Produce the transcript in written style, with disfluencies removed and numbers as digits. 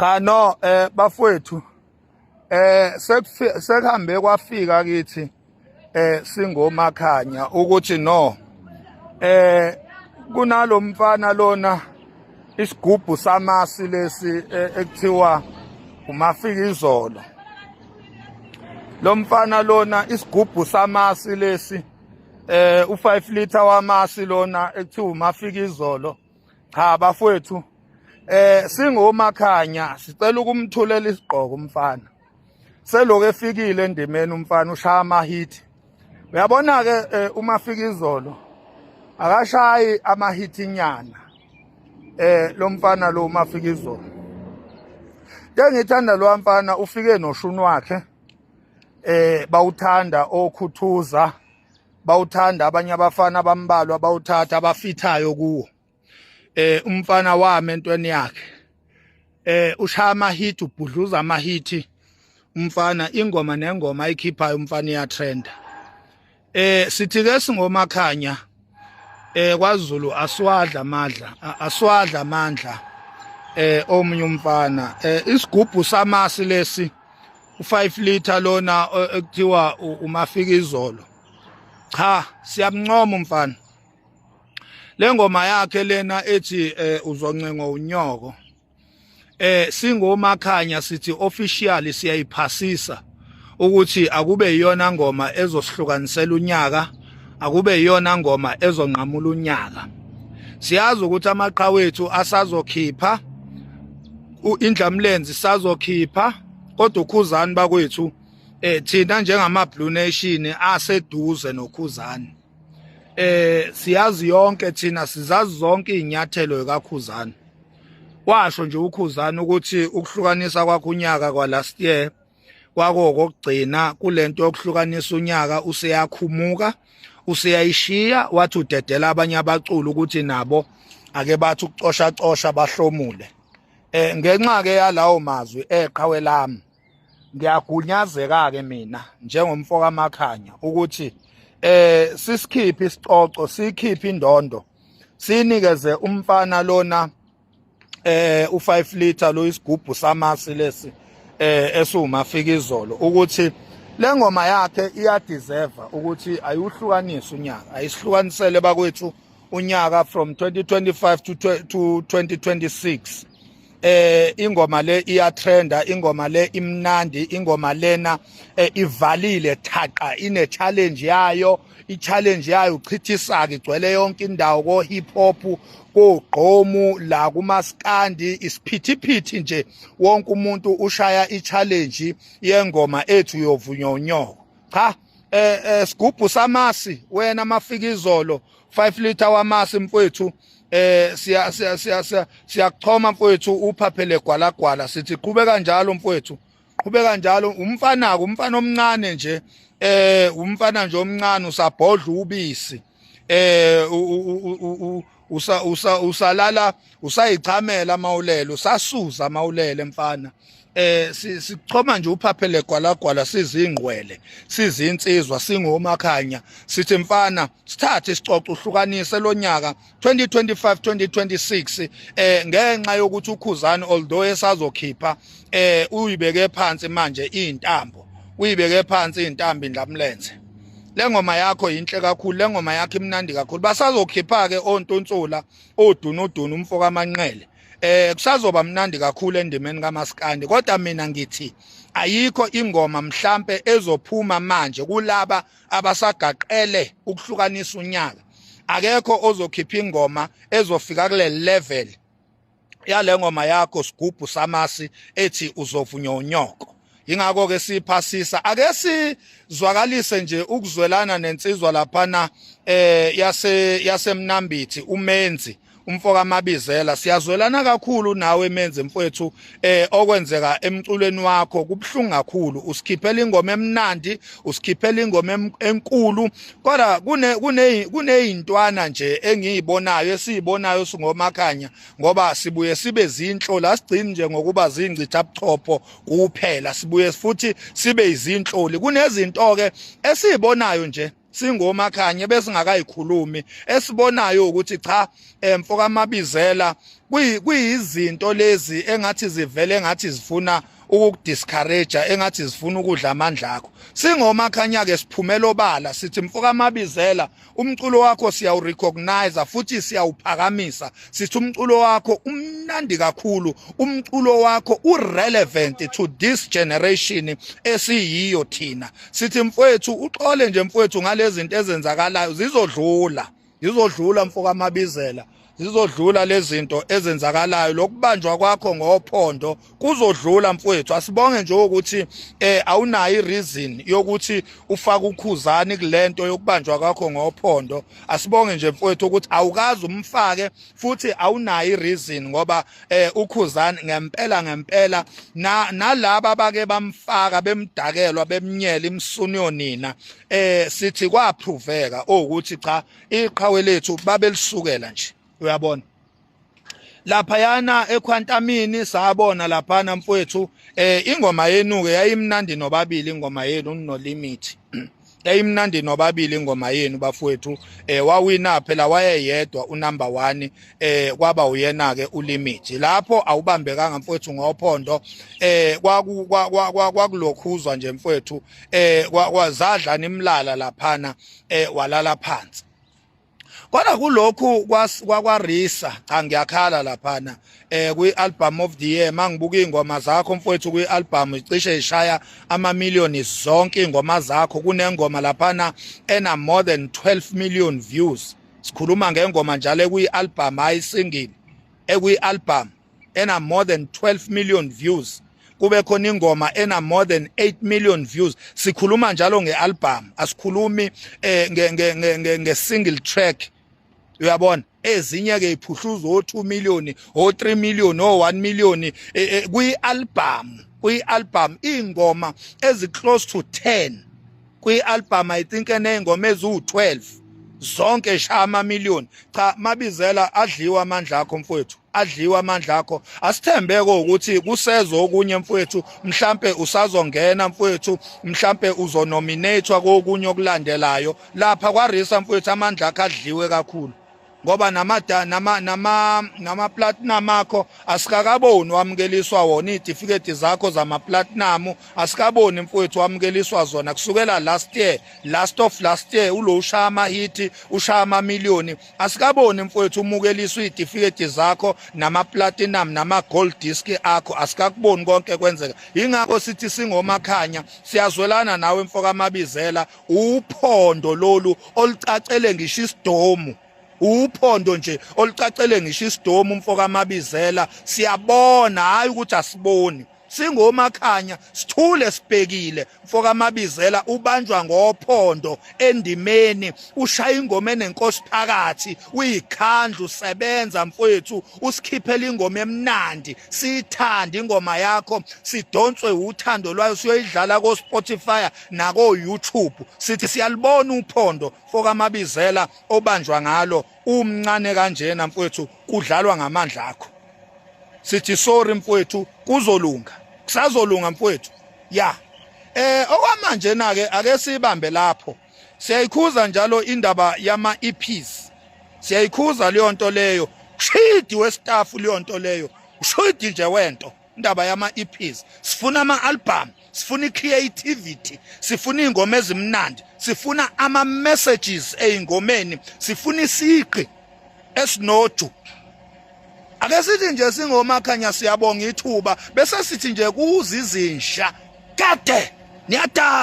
Cha no, bafowethu, sekuhambe kwafika kithi singomakhanya ukuthi no, kunalomfana lona, isigubhu samasi lesi ekuthiwa umafika izolo. Lo mfana lona, isigubhu samasi lesi, u5 liter wamasi lona ekuthiwa umafika izolo. Cha bafowethu, singomakhanya sicela ukumthulela isigqoko umfana. Seloko efikile endimeni umfana ushaya amahit. Uyabona ke, uma fika izolo akashayi amahit inyana. Lo mfana lo uma fika izolo, ke ngithanda lo mfana, ufike noshuni wakhe, bawuthanda okhuthuza, bawuthanda abanye abafana abambalwa, bawuthatha abafithayo kuwo. Umfana wami entweni yakhe, ushaya amahit, ubhudluza amahit umfana. Ingoma nengoma ayikhiphayo umfana iyatrenda. Sithi ke singomakhanya kwaZulu aswadla amadla, aswadla amandla omunye umfana. Isigubhu samasi lesi, u5 liter lona ekuthiwa umafika izolo. Cha, siyamncoma umfana. Le ngoma yakhe lena ethi uzoncengwa unyoko, singomakhanya sithi officially siyayiphasisa ukuthi akube iyona ngoma ezosihlukanisela unyaka, akube iyona ngoma ezonqamula unyaka. Siyazi ukuthi amaqhawe ethu asazokhipha, indlamlenzi sazokhipha, kodwa ukhuzani bakwethu, thina njengama Blue Nation aseduze nokhuzani, siyazi yonke thina, sizazi zonke izinyathelo ekakhuzani. Washo nje ukhuzani ukuthi ukuhlukanisa kwakho unyaka kwa last year kwako kokugcina kulento yokuhlukanisa unyaka, useyakhumuka, useyayishiya, wathi udedela abanye abaculi ukuthi nabo ake bathi ukucosha cosha bahlomule. Ngenxa ke yalawo mazwi eqhawe lami, ngiyagunyazeka ke mina njengomfo kaMakhanya ukuthi sisikhiphe isicoco, sikhiphe indondo, sinikeze umfana lona u5 liter lo, isigubhu samasi lesi esiwumafika izolo, ukuthi le ngoma yakhe iyadeserve ukuthi ayuhlukanise unyaka, ayisihlukanisele bakwethu unyaka from 2025 to 2026. Ingoma le iyatrenda, ingoma le imnandi, ingoma lena ivalile thaqa, ine challenge yayo, i challenge yayo uchithisaka igcwele yonke indawo, ko hip hop, kogqomu, la kumaskandi, isiphithiphithi nje, wonke umuntu ushaya i challenge yengoma ethu yovunywa unyoko. Cha, sigubhu samasi wena mafika izolo, 5 liter wamasi mfowethu, siya siya siya siyakuchoma mfowethu, uphaphele gwalagwala. Sithi qhubeka kanjalo mfowethu, qhubeka njalo. Umfana, umfana omncane nje, umfana nje omncane, usabhodla ubisi, usa usa usalala, usayichamela mawulele, usasuza mawulele mfana. Sichoma nje uphaphele gwalagwala, sizingqwele, sizinsizwa, singomakhanya, sithi mfana sithathe isicoco, uhlukanise lonyaka 2025 2026, ngenxa yokuthi ukhuzani, although esazokhipha, uyibeke phansi manje intambo, uyibeke phansi intambo indlamlenze. Le ngoma yakho yinhle kakhulu, le ngoma yakho imnandi kakhulu. Basazokhipha ke ontunsula, odunudunu, umfo kamanqele, kusazoba mnandi kakhulu endimeni kaMaskandi. Kodwa mina ngithi ayikho ingoma mhlambe ezophuma manje kulaba abasagaqele ukuhlukanisa unyaka. Akekho ozokhipha ingoma ezofika kule level yale ngoma yakho, sigubhu samasi, ethi uzovunywa unyoko. Ingakho ke siphasisa. Ake sizwakalise nje ukuzwelana nensizwa laphana yasemnambithi, umenzi umfoka Mabizela. Siyazwelana kakhulu nawe menzi mfowethu. Okwenzeka emculweni wakho kubhlungu kakhulu. Usikhiphela ingoma emnandi, usikhiphela ingoma enkulu, kodwa kune kune kuneyintwana nje engiyibonayo, esiyibonayo singomakhanya, ngoba sibuye sibe zinhlo, asigcini nje ngokuba zingcitha buchopho kuphela, sibuye futhi sibe izinhloli. Kunezinto ke esiyibonayo nje. Singomakhanye besingakayikhulumi, esibonayo ukuthi cha, mfoka Mabizela, kuyizinto lezi engathi zivele engathi zifuna ukukudiscourage, engathi zifuna ukudla amandla akho. Singomakhanya ke siphumela obala sithi, mfoka Mabizela, umculo wakho siyawurecognize futhi siyawuphakamisa. Sithi umculo wakho umnandi kakhulu, umculo wakho urelevant to this generation esiyiyo thina. Sithi mfowethu, uxole nje mfowethu ngalezi zinto ezenzakalayo, zizodlula, zizodlula mfoka Mabizela, zizodlula lezi zinto ezenzakalayo. Lokubanjwa kwakho ngophondo kuzodlula mfowethu. Asibonge nje ukuthi awunayo ireason yokuthi ufake uKhuzani kulento yokubanjwa kwakho ngophondo. Asibonge nje mfowethu ukuthi awukazi umfake futhi awunayo ireason, ngoba uKhuzani ngempela ngempela na nalaba abake bamfaka, bemdakelwa, bemnyela imsunu yonina, sithi kwaproveka ukuthi cha, iqhawe lethu babelisukela nje. Uyabona laphayana eQuantumini, sabona laphana mfowethu, ingoma yenu ke yayimnandi nobabili, ingoma yenu no Limit yayimnandi nobabili ingoma yenu bafowethu. Wawina phela wayeyedwa unumber 1, kwaba uyena ke uLimit. Lapho awubambekanga mfowethu ngophondo, kwaku kwakulokhuzwa nje mfowethu, kwazadla nimlala laphana, walala phansi. Kodwa kulokhu kwakwaRisa, cha, ngiyakhala laphana kwi-album of the year. Mangibuka ingoma zakho mfowethu kwi-album, icishe ishaya ama million zonke ingoma zakho. Kunengoma laphana ena more than 12 million views. Sikhuluma ngengoma njalo ekwi-album, hayi single, ekwi-album ena more than 12 million views. Kube khona ingoma ena more than 8 million views. Sikhuluma njalo ngealbum, asikhulumi nge nge nge nge single track. Uyabona, ezinye ke iphuhluza o2 million, o3 million, o1 million kwi album. Kwi album ingoma ezi close to 10 kwi album, I think enengoma eziwu12 zonke shaya ama million. Cha Mabizela, adliwa amandla akho mfowethu, adliwa amandla akho. Asithembeke ukuthi kusezo okunye mfowethu, mhlambe usazongena mfowethu, mhlambe uzonominatewa kokunye okulandelayo lapha kwaRisa. Mfowethu, amandla akho adliwe kakhulu ngoba nama nama nama platinum akho asikakaboni wamukeliswa wona. Izitifiketi zakho zama platinum asikaboni mfowethu wamukeliswa zona kusukela last year, last of last year. Ulo ushaya ama hit, ushaya ama million, asikaboni mfowethu umukeliswa izitifiketi zakho nama platinum nama gold disc akho, asikakuboni konke kwenzeka. Ingakho sithi singomakhanya siyazwelana nawe mfoka Mabizela. Uphondo lolu olucacele ngisho isidomu, uphondo nje olucacele ngisho isidomu mfoka Mabizela. Siyabona, hayi ukuthi asiboni. Singomakhanya sithule sibhekile mfoka Mabizela, ubanjwa ngophondo endimeni, ushaya ingoma enenkosi phakathi, uyikhandla usebenza mfowethu, usikhiphela ingoma emnandi, siyithanda ingoma yakho, sidonswe uthando lwayo, siyoyidlala ko Spotify nako YouTube. Sithi siyalibona uphondo mfoka Mabizela obanjwa ngalo umncane kanjena mfowethu, kudlalwa ngamandla akho. Sithi sorry mfowethu, kuzolunga, kusazolunga mfowethu. Ya, okwamanje na ke ake sibambe lapho. Siyayikhuza njalo indaba yama EPs, siyayikhuza leyo nto leyo, shidi westaff leyo nto leyo, shidi nje wento indaba yama EPs. Sifuna ama album, sifuna i-creativity, sifuna ingoma ezimnandi, sifuna ama messages eyingomeni, sifuna isiqi esinoju. Ake sithi nje singomakhanya siyabonga ithuba, bese sithi nje kuzizinsha kade niyadala.